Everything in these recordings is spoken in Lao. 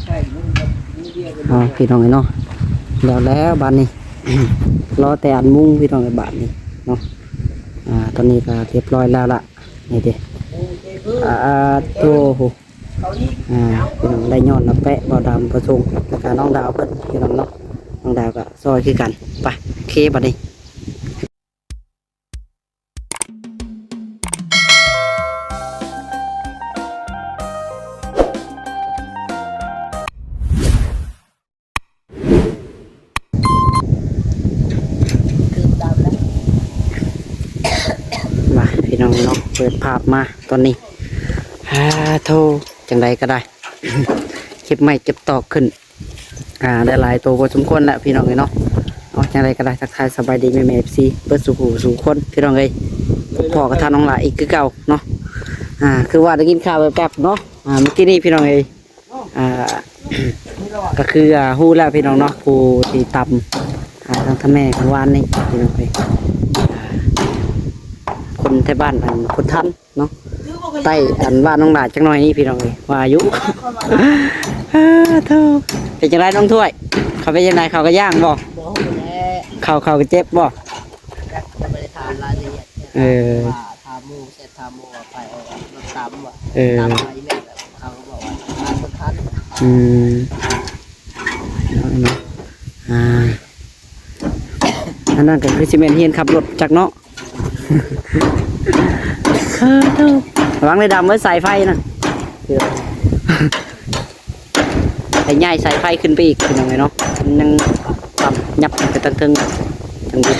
ເອົາ ພີ່ນ້ອງເອີຍເນາະ ແລ້ວແລ້ວບາດນີ້ ລໍແຕ່ອັນມຸງ ພີ່ນ້ອງເອີຍ ບາດນີ້ເນາະ. ອ່າ ຕອນນີ້ກໍຮຽບຮ້ອຍແລ້ວລະ ນີ້ເດ້. ອ່າ ໂອ້ໂຫ ອ່າ ພີ່ນ້ອງ ໄດ້ຍ້ອນນຳແປະ ບ່າວດຳ ປະສົງ ແລ້ວກໍນ້ອງດາວເພິ່ນ ພີ່ນ້ອງເນາະ. ນ້ອງດາວກໍຊ່ອຍຄືກັນ. ໄປ ໂອເຄ ບາດນີ້ ມາ ພີ່ນ້ອງເນາະ ເປີດພາບມາຕອນນີ້ ອາ ໂທ້ ຈັ່ງໃດກໍໄດ້ ເກັບໄມ້ເກັບຕອກຂຶ້ນ ອ່າ ໄດ້ຫຼາຍໂຕພໍສົມຄວນແລ້ວ ພີ່ນ້ອງເອີຍເນາະ. ເອົາ ຈັ່ງໃດກໍໄດ້ ທັກທາຍສະບາຍດີແມ່ໆ ເອັຟຊີ ເບິດສູ່ຜູ້ສູ່ຄົນ ພີ່ນ້ອງເອີຍ. ພໍ້ກັບທ່ານນ້ອງຫຼ້າອີກຄືເກົ່າເນາະ. ອ່າ ຄືວ່າໄດ້ຍິນຂ່າວແປັບໆເນາະ ອ່າ ມື້ກີ້ນີ້ ພີ່ນ້ອງເອີຍ ອ່າ ກໍຄື ອ່າ ຮູ້ແລ້ວ ພີ່ນ້ອງເນາະ ຜູ້ທີ່ຕຳ ອ່າ ທາງທ່ານແມ່ຂອງວານນີ້ ພີ່ນ້ອງເອີຍ ອ່າ ຄົນແຖວບ້ານ ອັນ ຄົນທັນ ເນາະ ໃຕ້ອັນວ່ານ້ອງຫຼ້າຈັກໜ້ອຍນີ້ ພີ່ນ້ອງເອີຍ ວ່າຢູ່. ເອີ ໂທ້ ເປັນຈັ່ງໃດນ້ອງຖ້ວຍ ເຂົາເປັນຈັ່ງໃດ ເຂົາກໍຍ່າງບໍ່? ບໍ່ຮູ້ແຫຼະ ເຂົາ ເຂົາກໍເຈັບບໍ່? ຍັງບໍ່ໄດ້ຖາມລາຍລະອຽດ ເອີ ວ່າຖາມໝູ່ ແຊດຖາມໝູ່ວ່າໃຜເອົາລົດຕຳວ່າ ເອີ ຕຳວ່າອີແມ່ນ ເຂົາກໍບອກວ່າທາງຄົນທັນ ອືມ ອ່າ ອັນນັ້ນກໍຄືຊິແມ່ນຮຽນຂັບລົດຈັກເນາະ. ເອີ ໂທ້ ລະວັງເດີດຳເອີຍ ສາຍໄຟນະ ໃຫ້ຍ້າຍສາຍໄຟຂຶ້ນໄປອີກ ພີ່ນ້ອງເອີຍເນາະ ມັນຍັງຕ່ຳ ຫຍັບໄປທາງເທິງ ຈັ່ງດີ.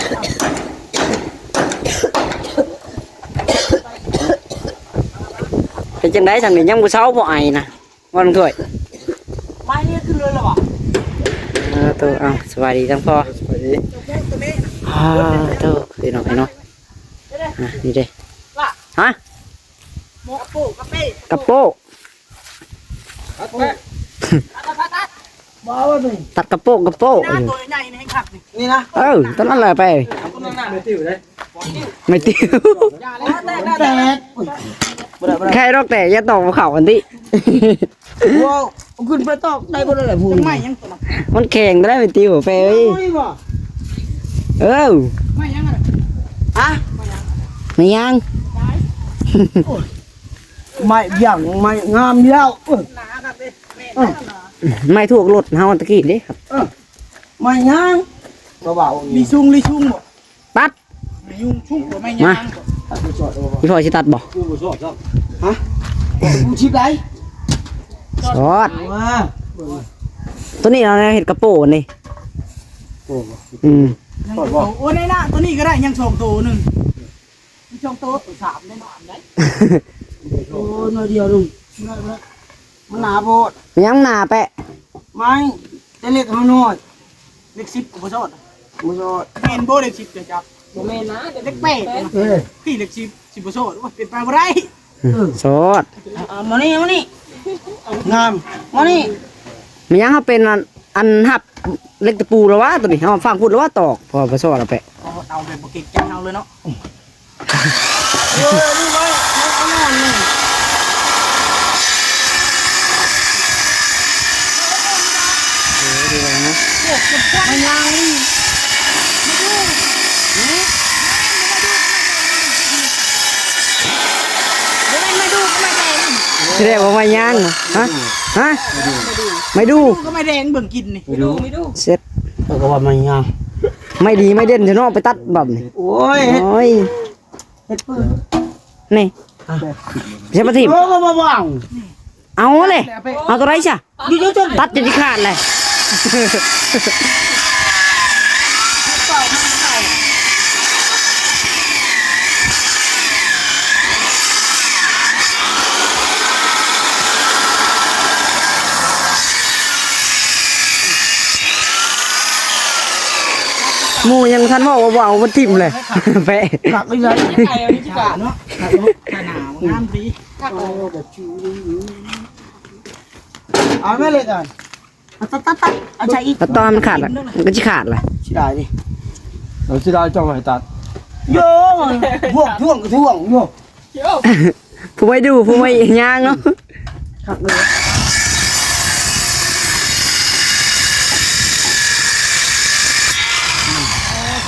ເປັນຈັ່ງໃດທາງນີ້ ຍັງບໍ່ເຊົາບໍ່ ໄອນະ? ວ່ານ້ອງຖ້ວຍ ມານີ້ຂຶ້ນເລີຍລະຫວາ? ເອີ ໂຕ ເອົາ ສະບາຍດີທັງພໍ່ ສະບາຍດີ ອ່າ ໂຕ ພີ່ນ້ອງເອີຍເນາະ ອ່າ ນີ້ເດ້ ລະ ຮະ ໝໍກະໂປກະເປ້ ກະໂປ ຕັດແປະ ຕັດ ຕັດ ຕັດ ຕັດ ບໍ່ເອົາອັນນີ້ ຕັດກະໂປກະໂປ ນີ້ນະ ໂຕໃຫຍ່ນີ້ແຮງຄັກນີ້ ນີ້ນະ ເອີ ຕົວນັ້ນແຫຼະໄປ ເອົາຕົວນັ້ນນະ ໄມ້ຕິວເດ້ ໄມ້ຕິວ ແຕກ ບໍ່ໄດ້ ບໍ່ໄດ້ ແຄ່ດອກແຕກ ຢ່າຕອກບໍ່ເຂົ້າອັນຕິ ໂອ້ ເອົາຂຶ້ນໄປຕອກໄດ້ບໍ່ໄດ້ແຫຼະ ຜູ້ ໄມ້ຫຍັງຕົວນັ້ນ ມັນແຂງໄດ້ໄມ້ຕິວ ແປເອີຍ ເອີ ໄມ້ຫຍັງ ຮະ ໄມ້ຫຍັງ ໂອ້ຍ ໄມ້ຫຍັງ ໄມ້ງາມຢູ່ແລ້ວ ເອີ ໄມ້ຖວກລົດເຮົາຕະກີ້ເດ້ ເອີ ໄມ້ຫຍັງ ບໍ່ເວົ້າ ລີຊຸງ ລີຊຸງບໍ່? ຕັດ ຍຸງຊຸກບໍ່ແມ່ນ ມາ ຍາງບໍ່ ອີ່ພໍ່ຊິຕັດບໍ່? ກູບໍ່ຊອດຊ້ຳ ຮະ ກູຊິໄດ້ ຊອດ ວ່າ ຕົວນີ້ເຮົາເຮັດກະໂປນີ້ ໂອ້ ອືມ ຊອດບໍ່? ໂອ້ ໃນນະ ຕົວນີ້ກໍໄດ້ ຍັງສອງໂຕໜຶ່ງ ມີສອງໂຕ ສາມໄດ້ ສາມໄດ້ ໂອ້ ໜ້ອຍດຽວໜຶ່ງ ມັນໜາໂພດ ມັນຫຍັງໜາແປະ ໄມ້ ແຕ່ເຫຼັກເຮົານ້ອຍ ເຫຼັກສິບກໍບໍ່ຊອດ ບໍ່ຊອດ ແມ່ນບໍ່ເຫຼັກສິບເຈົ້າຈັບ ບໍ່ແມ່ນນະ ເຫຼັກແປດ ເອີ ພີ່ເຫຼັກສິບ ຊິບໍ່ຊອດ ໂອ້ຍ ເປັນໄປບໍ່ໄດ້ ເອີ ຊອດ ເອົາມານີ້ ມານີ້ ງາມ ມານີ້ ແມ່ນຫຍັງເຮົາເປັນອັນ ອັນຮັບເຫຼັກຕະປູລະວະ ຕົວນີ້ເຮົາຝັງພຸ້ນລະວະ ຕອກ ເພາະວ່າບໍ່ຊອດລະແປະ ເອົາແບບບໍ່ເກງໃຈເຮົາເລີຍເນາະ. ທີ່ແລກວ່າໄມ້ຍາງ ຮະ ຮະ ໄມ້ດູ່ ກໍໄມ້ແດງ ເບິ່ງກິນນີ້ ໄມ້ດູ່ ເສັດ ເຂົາກໍວ່າໄມ້ຍາງ ໄມ້ດີໄມ້ເດັ່ນຊະເນາະ ໄປຕັດບັດນີ້ ໂອ້ຍ ໂອ້ຍ ເຮັດປືນ ນີ້ ໃຊ້ມາຖິ້ມ ເອີ ບໍ່ວາງ ເອົາເລີຍ ເອົາຕົວໃດຊະ ຢູ່ໆ ຕັດຈົນຊິຂາດແຫຼະ ໝູ່ຍັງບໍ່ທັນເວົ້າ ວ່າບໍ່ເອົາມັນຖິ້ມເລີຍ ແປະ ຄັກອີ່ຫຍັງ ໄກ່ອັນນີ້ຊິກາເນາະ ໜາວງາມດີ ເອົາແມ່ເລັກອັນ ຕັດໆໆ ເອົາໃສ່ອີກ ຕັດຕໍ່ໃຫ້ມັນຂາດລະ ມັນກໍຊິຂາດລະ ຊິໄດ້ນີ້ ເອົາຊິໄດ້ເຈົ້າໃຫ້ຕັດ ໂຢ ພວກທວງກໍທວງໂຢ ຜູ້ໄວ້ດູ່ ຜູ້ໄວ້ຍາງເນາະ ຄັກເລີຍ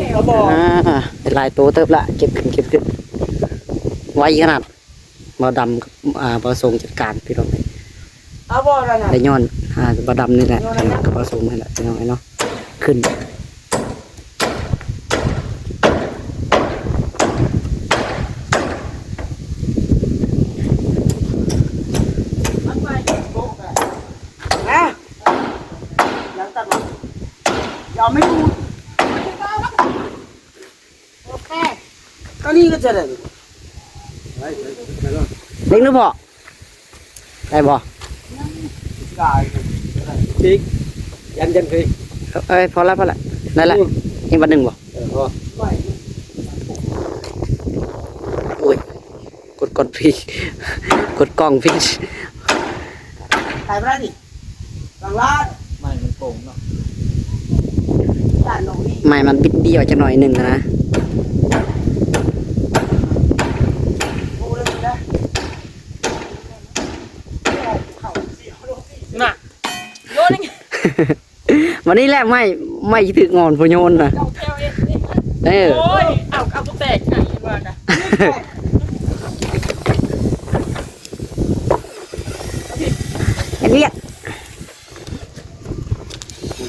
ອ່າ ໄດ້ຫຼາຍໂຕເຕີບລະ ເກັບຂຶ້ນ ເກັບຂຶ້ນ ໄວຂະໜາດ. ບ່າວດຳກັບ ອ່າ ບ່າວສົງຈັດການພີ່ນ້ອງ ເອົາບໍ່ລະນະ ໄດ້ຍ້ອນ ອ່າ ບ່າວດຳນີ້ແຫຼະ ກັບບ່າວສົງນີ້ແຫຼະພີ່ນ້ອງເອີຍເນາະ ຂຶ້ນ ຮະ ຍັງຕັດ ຍັງໄມ່ຮູ້ ໂອເຄ ຕອນນີ້ກໍຈະໄດ້ ເລັ່ງດູພໍ່ ໄດ້ບໍ່? ອີກ ຢັນ ຢັນ ເອີຍ ພໍລະ ພໍລະ ໄດ້ລະ ອີກບາດໜຶ່ງບໍ່? ເອີ ພໍ ໂອ້ຍ ກົດກ່ອນຜິດ ກົດກ້ອງຜິດ ໄປບໍ່ໄດ້ນີ້. ຫຼັງລາດ ໄມ້ມັນໂປ່ງເນາະ ໄມ້ມັນບິດບ້ຽວຈັກໜ້ອຍໜຶ່ງນະ ນະ ໂຍນ ວັນນີ້ແຫຼະ ໄມ້ ໄມ້ຊິຖືກງອນຜູ້ໂຍນນະ ເອີ ໂອ້ຍ ເອົາ ເອົາບໍ່ແຕກ ເຮັດວຽກ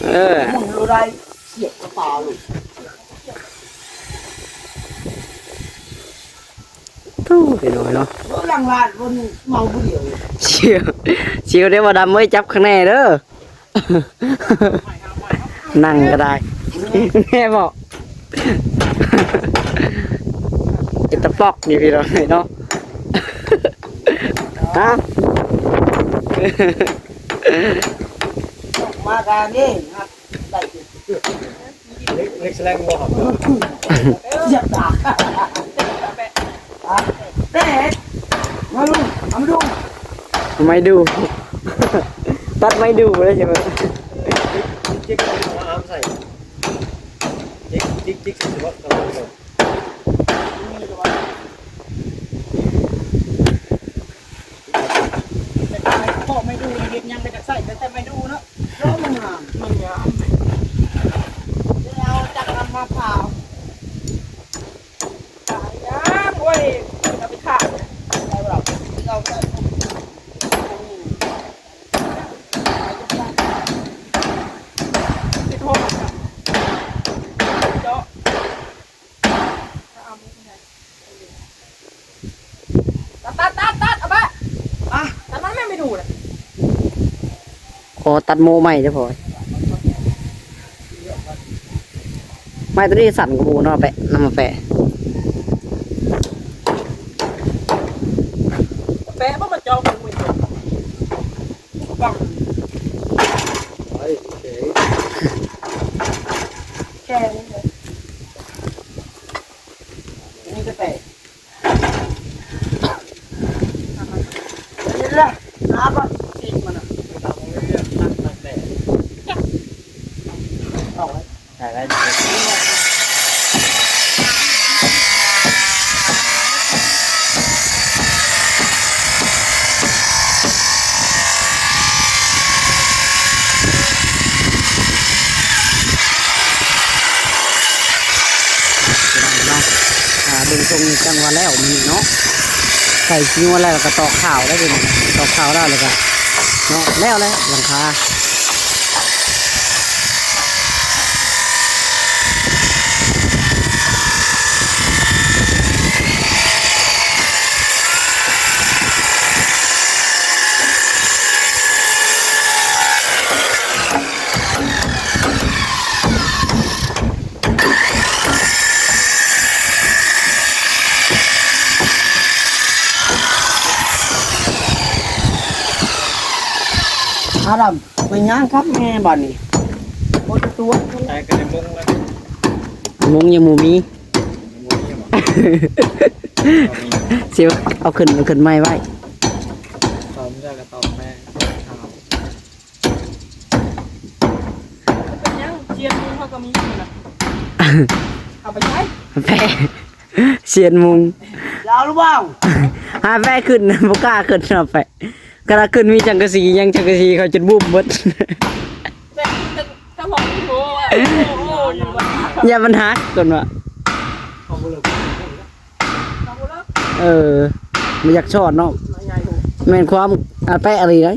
ເອີ ໝູນບໍ່ໄດ້ ສຽບກະປາເລີຍ ໂທ້ ພີ່ນ້ອງເນາະ ເອີ ຫຼັງລາດເພິ່ນເມົາຜູ້ດຽວ ຊິວ ຊິວເດ້ ບ່າວດຳເອີຍ ຈັບຂ້າງແນ່ເດີ ນັ່ງກໍໄດ້ ແມ່ນບໍ່? ເປັນຕາປອກນີ້ພີ່ນ້ອງເນາະ ຮະ ມາການນີ້ ໄດ້ ເລັກ ເລັກແສລງບໍ່? ຢາກຕາຍ ຮະ ເຕະ ມາດູ ເອົາມາດູ ໄມ້ດູ ຕັດໄມ້ດູໄດ້ໃຊ່ໄໝ? ຈິກ ຈິກ ຈິກ ເອົາອາມໃສ່ ຈິກ ຈິກ ຈິກ ຊິວ່າ ເພາະໄມ້ດູນີ້ເຮັດຫຍັງກໍຢາກໃຊ້ ແຕ່ໄມ້ດູເນາະ ເພາະມັນງາມ ມັນງາມ ແລ້ວເອົາຈັກນຳມາຜ່າ ຂາຍຫຍັງ ໂອ້ຍ ເອົາໄປຂາຍ ໄດ້ບໍ່ລະ ເອົາໄປ ເຮັດໂຮງ ເຈາະ ຕັດ ຕັດ ຕັດ ຕັດ ເອົາໄປ ອ່ະ ຕັດມັນແມ່ນໄມ້ດູນະ ຂໍຕັດໂມໃໝ່ເດີ້ພໍ່ ໄມ້ຕົວນີ້ສັ້ນກວ່າໝູ່ເນາະ ແປະ ນຳມາແປະ ແປະບໍ່ ມາເຈາະ ບັງ ແຄ່ນີ້ເລີຍ ນີ້ກໍແປະ ນີ້ລະ ຫາກໍຕິດມັນນະ ເອົາໄວ້ ພີ່ນ້ອງເນາະ ອ່າ ເບິ່ງຊົງນີ້ຈັ່ງວ່າແລ້ວມື້ນີ້ເນາະ ໃສ່ຂີ້ງົວແລ້ວ ແລ້ວກໍຕອກຂາວໄດ້ເລີຍ ຕອກຂາວແລ້ວ ແລ້ວກໍເນາະ ແລ້ວແຫຼະຫຼັງຄາ. ອາດຳ ໄປຍ່າງກັບແມ່ບາດນີ້ ບໍ່ໄດ້ຕົວະ ແຕ່ກໍໄດ້ມົງແລ້ວ ມົງຍັງບໍ່ມີ ຍັງບໍ່ມີຫວາ ຊິເອົາຂຶ້ນ ເອົາຂຶ້ນໃໝ່ໄວ້ ຕອບໄດ້ກໍຕອບແມ່ ເປັນຫຍັງ ຊຽນມຸງເຮົາກໍມີຢູ່ນະ ເອົາໄປໃຊ້ ແປະ ຊຽນມຸງ ຢາວຫຼືບໍ່? ຫາແປະຂຶ້ນ ບໍ່ກ້າຂຶ້ນເນາະ ແປະ ຂະໜາດຂຶ້ນມີສັງກະສີ ຍັງສັງກະສີເຂົາຈົນບຸ້ມເບິດ ແຕ່ ແຕ່ ແຕ່ພໍມີໂຫວ່າ ໂອ້ ໂອ້ ຢູ່ວ່າ ຢ້ານມັນຫັກກ່ອນວ່າ ເອີ ບໍ່ຢາກສອນເນາະ ແມ່ນຄວາມອາແປະອີ່ຫຼີໃດ.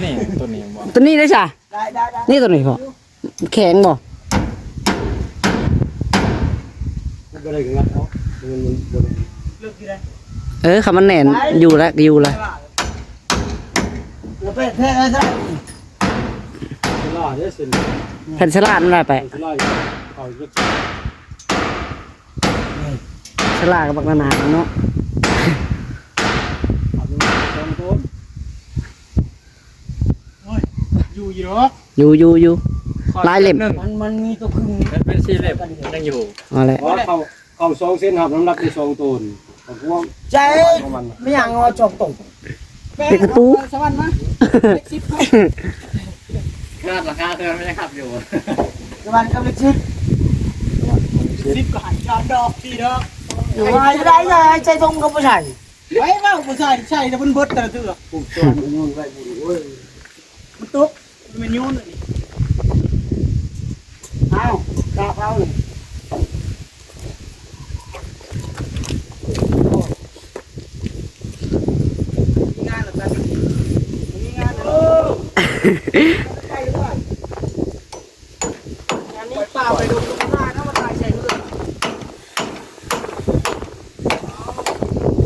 ນີ້ ໂຕນີ້ບໍ່ ໂຕນີ້ໄດ້ຊະ ໄດ້ ໄດ້ ໄດ້ ນີ້ໂຕນີ້ພໍ ແຂງບໍ່? ມັນບໍ່ໄດ້ງັດເນາະ ມັນ ມັນບໍ່ໄດ້ ເອີ ຄັນມັນແໜ້ນ ໄດ້ ຢູ່ແລ້ວ ຢູ່ແລ້ວ ແລ້ວໄປແທກໃຫ້ຊະ ສະຫຼາດເດ້ ເສັ້ນ ແຜ່ນສະຫຼາດມັນໄດ້ໄປ ແຜ່ນສະຫຼາດເຂົາເຮັດ ສະຫຼາດກັບບັກໜາໆເນາະ ສອງໂຕນ ໂອ້ຍ ຢູ່ຢູ່ດອກ ຢູ່ ຢູ່ ຢູ່ ຫຼາຍເຫຼັ້ມ ມັນ ມັນມີຕົວຄຶ່ງ ມັນເປັນສີ່ເຫຼັ້ມ ມັນຍັງຢູ່ ເອົາແຫຼະ ເຂົາ ເຂົາສອງເຊັນຮັບນ້ຳໜັກໄດ້ສອງໂຕນ ຂອງພວກ ໃຈ ຂອງມັນ ແມ່ນຫຍັງເອົາສອງໂຕ ເຫຼັກຕະປູ ສະຫວັນມາ ເຫຼັກສິບ ຂະໜາດລາຄາເທື່ອມັນຍັງຮັບຢູ່ ສະຫວັນກັບເຫຼັກສິບ ສິບກໍໃຫ້ຈອດດອກ ສີ່ດອກ ວ່າຈະໄດ້ໃສ່ຖົງກໍບໍ່ໃສ່ ໄວ້ເວົ້າບໍ່ໃສ່ ໃສ່ແຕ່ມັນເບິດແຕ່ລະເທື່ອ ປູກສວນໂຍນໄວ້ພຸ້ນ ໂອ້ຍ ມັນຕົກ ມັນແມ່ນໂຍນອັນນີ້ ເອົາ ຕາກເອົານີ້ ມີງານແລ້ວກັນ ມີງານແລ້ວ ໄປເລີຍ ອັນນີ້ປ່າໄປດົງ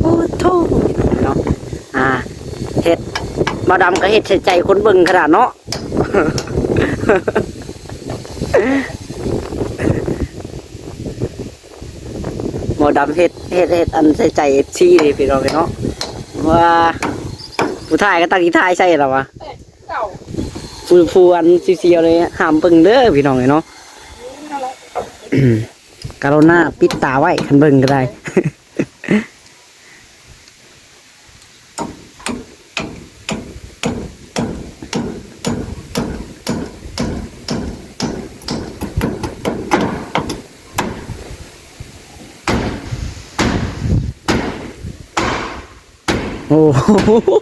ໂອ້ໂທ້ ເນາະ ອ່າ ເຮັດ ບ່າວດຳກໍເຮັດໃສ່ໃຈຄົນເບິ່ງຂະໜາດເນາະ ບ່າວດຳເຮັດ ເຮັດ ເຮັດອັນໃສ່ໃຈເອັຟຊີເດ້ ພີ່ນ້ອງເອີຍເນາະ ວ່າ ຜູ້ຖ່າຍກໍຕັ້ງໃຈຖ່າຍໃສ່ລະວ່າ ຜູ້ ຜູ້ອັນສຽວໆນີ້ຫ້າມເບິ່ງເດີພີ່ນ້ອງເອີຍເນາະ ກະລຸນາປິດຕາໄວ້ ຄັນເບິ່ງກໍໄດ້ ໂອ້ໂຫ.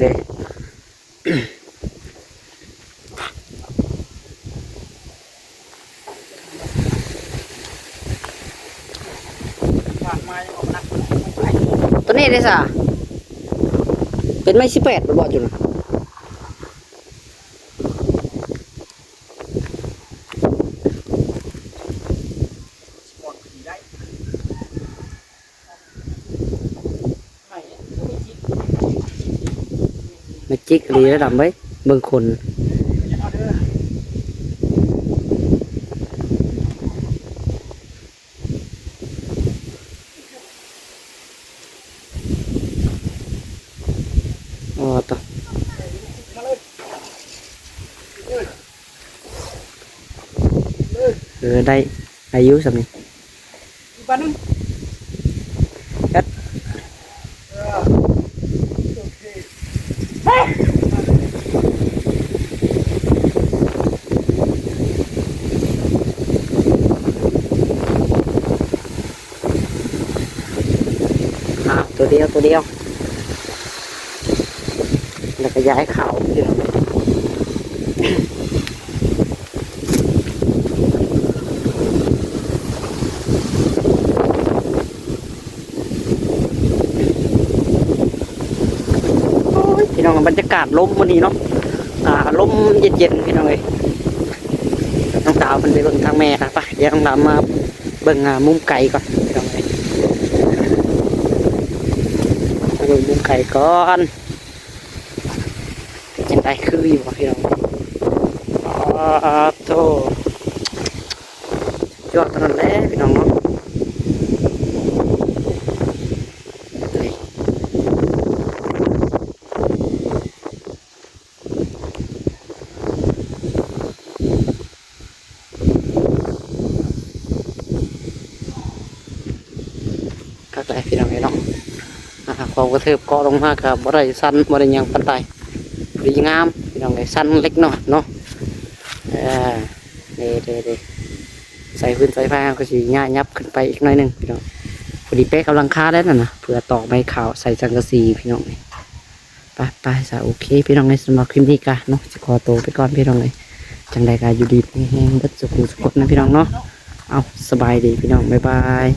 ເດ້ ຕົວນີ້ເດ້ຊະ ເປັນໄມ້ສິບແປດບໍ່ ຢູ່ນະ? ແມັກຈິກອີ່ຫຼີເດີດຳເອີຍ ເບິ່ງຄົນ ອໍ ໂຕ ເອີ ໄດ້ ໄດ້ຢູ່ສ່ຳນີ້ ອີກບາດໜຶ່ງ ເຮັດ ເອີ ໂອເຄ ອ່າ ຕົວດຽວ ຕົວດຽວ ແລ້ວກໍຍ້າຍເຂົ້າ ໂອ້ຍ ພີ່ນ້ອງ ບັນຍາກາດລົມມື້ນີ້ເນາະ ອ່າ ລົມເຢັນໆ ພີ່ນ້ອງເອີຍ ນ້ອງສາວເພິ່ນໄປເບິ່ງທາງແມ່ລະ ໄປ ດຽວນ້ອງດຳມາເບິ່ງ ອ່າ ມຸມໄກກ່ອນ ພີ່ນ້ອງເອີຍ ເບິ່ງມຸມໄກກ່ອນ ເປັນຈັ່ງໃດ ຄືຢູ່ບໍ່ ພີ່ນ້ອງ? ປາດໂທ້ ຍອດເທົ່ານັ້ນແຫຼະພີ່ນ້ອງເນາະ. ນີ້ ຄັກຫຼາຍພີ່ນ້ອງເອີຍເນາະ. ອາ ຄວາມກະເທີບເກາະລົງມາກະບໍ່ໄດ້ຊັນ ບໍ່ໄດ້ຫຍັງປານໃດ ພໍດີງາມພີ່ນ້ອງເອີຍ. ຊັນເລັກນ້ອຍເນາະ. ເອີ ເດ້ໆໆ ສາຍຟືນສາຍໄຟເຮົາກະຊິຍ້າຍຫຍັບຂຶ້ນໄປອີກໜ້ອຍໜຶ່ງພີ່ນ້ອງ. ພໍດີເປະກັບຫຼັງຄາແລ້ວນັ້ນນະ ເພື່ອຕອກໄມ້ຂາວໃສ່ສັງກະສີພີ່ນ້ອງເອີຍ. ໄປໆ ຊະ ໂອເຄພີ່ນ້ອງເອີຍ ສຳລັບຄລິບນີ້ກະເນາະ ຊິຂໍໂຕໄປກ່ອນພີ່ນ້ອງເອີຍ. ຈັ່ງໃດກະຢູ່ດີມີແຮງເບິດສູ່ຜູ້ສູ່ຄົນນະພີ່ນ້ອງເນາະ. ເອົາ ສະບາຍດີພີ່ນ້ອງ ບາຍບາຍ.